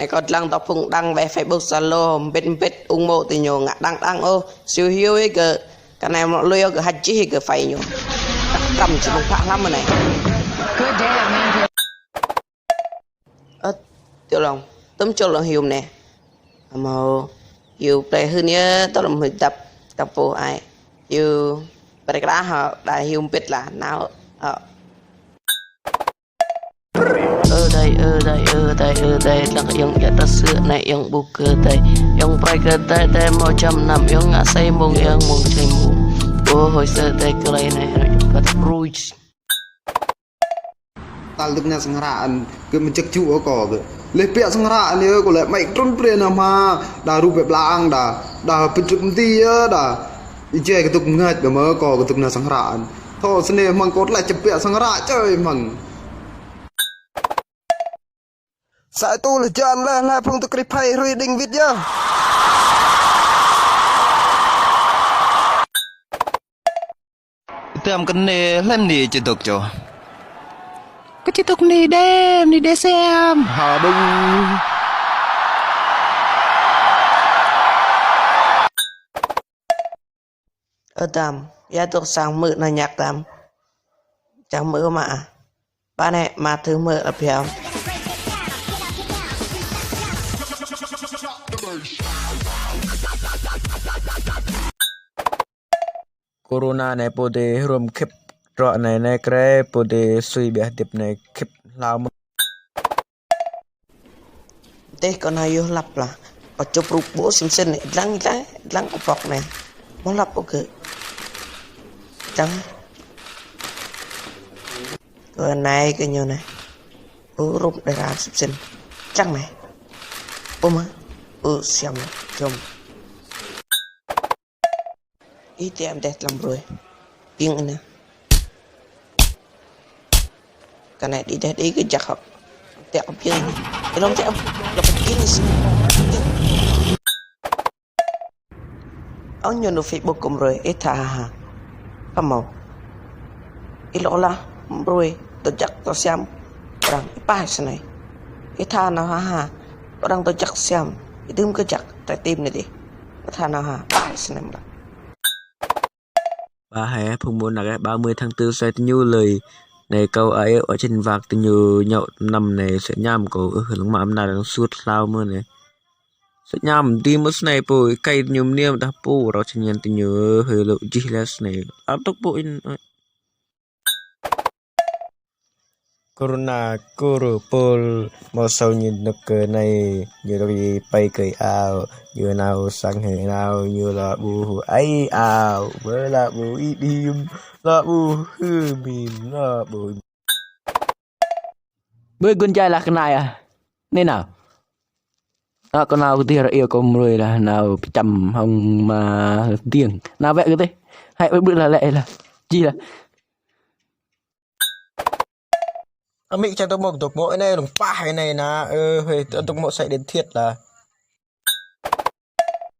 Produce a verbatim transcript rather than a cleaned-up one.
Anei kâo dlăng tơ phung đăng wĕ Facebook Zalo, mbĭt mbĭt ung mô̆ ti ñu ngă đăng đăng ôh, siu hiu ih gơ̆, kơ anei mlŏ lui ôh gơ̆ hač jih gơ̆ fai ñu. Tăk kăm či mơ̆ng phă hlăm anei. Ơ, tiểu long, tŭm čôl long hiu mnei. Amâo hiu plei hưn yơh, tơ lŏ mhưi dăp, dăp pô ai. Hiu, brei kra hŏ, đa hiu mbĭt lah, nao, hŏ. Ơ đei, ơ đei, ơ đei, ơ đei, dlăng ayŏng ya ta sư̆ anei ayŏng ƀuh kơ đei. Ayŏng brei kơ đei, đei mâo čăm năm, ayŏng ngă sei mông, ayŏng mông čei mông. Ơ hơi sơ đei kơ lei anei, anei, kơ đei brui. Tal dŭk na sang hră an, kơ mjek ju ko kơ. Leh piă sang hră an, kơ leh mai trun pre na ma, đa rup bla ang đa, đa pjŭk mti ya đa. Ijai kơ dŭk mngač đa mơ ko kơ dŭk na sang hră an. Thâo snei măng kot leh čep piă sang hră čơi măng. Sa tu leh jan leh, leh phung dŭk ripei hrui đing wĭt ya. Tiam kơ anei hlăm anei či dôk čô. Kơ či dôk anei đe, anei đe sem. Ha, bông. Ơ Dam, ya dôk sang mư̆ na nhạc Dam. Čang mư̆ mă ah. Ba nĕ, mă thử mơ̆ lă phiao. Corona anei pô dê hrôm khĭp, trŏ anei anei krei pô dê sui ƀiă hdĭp anei khĭp hlao mơh. Dêh kâo nao yơh lăp lah. Kâo čŭp rup ƀô̆ sim sĭn anei, dlăng, dlăng, dlăng kâo pŏk anei. Mâo lăp ôh gơ̆. Dlăng. Kơ anei kơ ñu anei. Ơ, rup đei ra sim sĭn. Dlăng anei. Ơ mơh. Ơ, siam anei. Jom. Ih tiam deh tlam brui. Piêng anei. Kơ anei đĭ deh đĭ kơ jăk hŏ. Tiak kơ piêng anei. Ih lŏ tiak. Lŏ kơ piêng anei sĭn. Ơ ñu nao Facebook kơ mrui, ih tha ha ha. Pă mâo. Ih lŏ lah mrui, tơ jăk tơ siam. Arăng, ih pah snei. Ih tha nao ha ha. Arăng tơ jăk siam. Ih dưm kơ jăk, trái tim anei dih. Ih tha nao ha, pah snei mrăng. Ba hĕ, phung mô năk ĕ, ba mươi tháng tư sai ti ñu lei. Anei kâo ai ơ, ơ, čĭn wăk ti ñu ñŏ năm anei, sĕ ñam kâo, ơ, lăng mă mnă lăng sut hlao mơh anei. Sĕ ñam, di mơh snei pô, êkei ti ñu mniê mdah pô, rao čĭn ñan ti ñu, ơ, hơi lŏ jih leh snei. Ăt tŭk pô in, ơ. Corona, kuru, pôl, mâo sâo ñu nŭk kơ anei, ñu dôk ih pei kơ ao, ñu nao sang hĕ nao, ñu lŏ ƀuh ai ao, bơ lŏ ƀuh ih đĭm, lŏ ƀuh hưm, lŏ ƀuh. Bơ gun jai lah kơ anei ah. Anei nao. Ơ, kơ nao kơ tiê ră iêu kơ mrui lah nao pčăm hŏng ma tiêng. Nao wĕ kơ tih. Hai ƀrư̆ lah lĕ lah. Jih lah. Amĭ čang dôk mâo, dôk mâo anei, lŏng pah anei na, ơ, hơi, dôk mâo sai điện thiệt lah.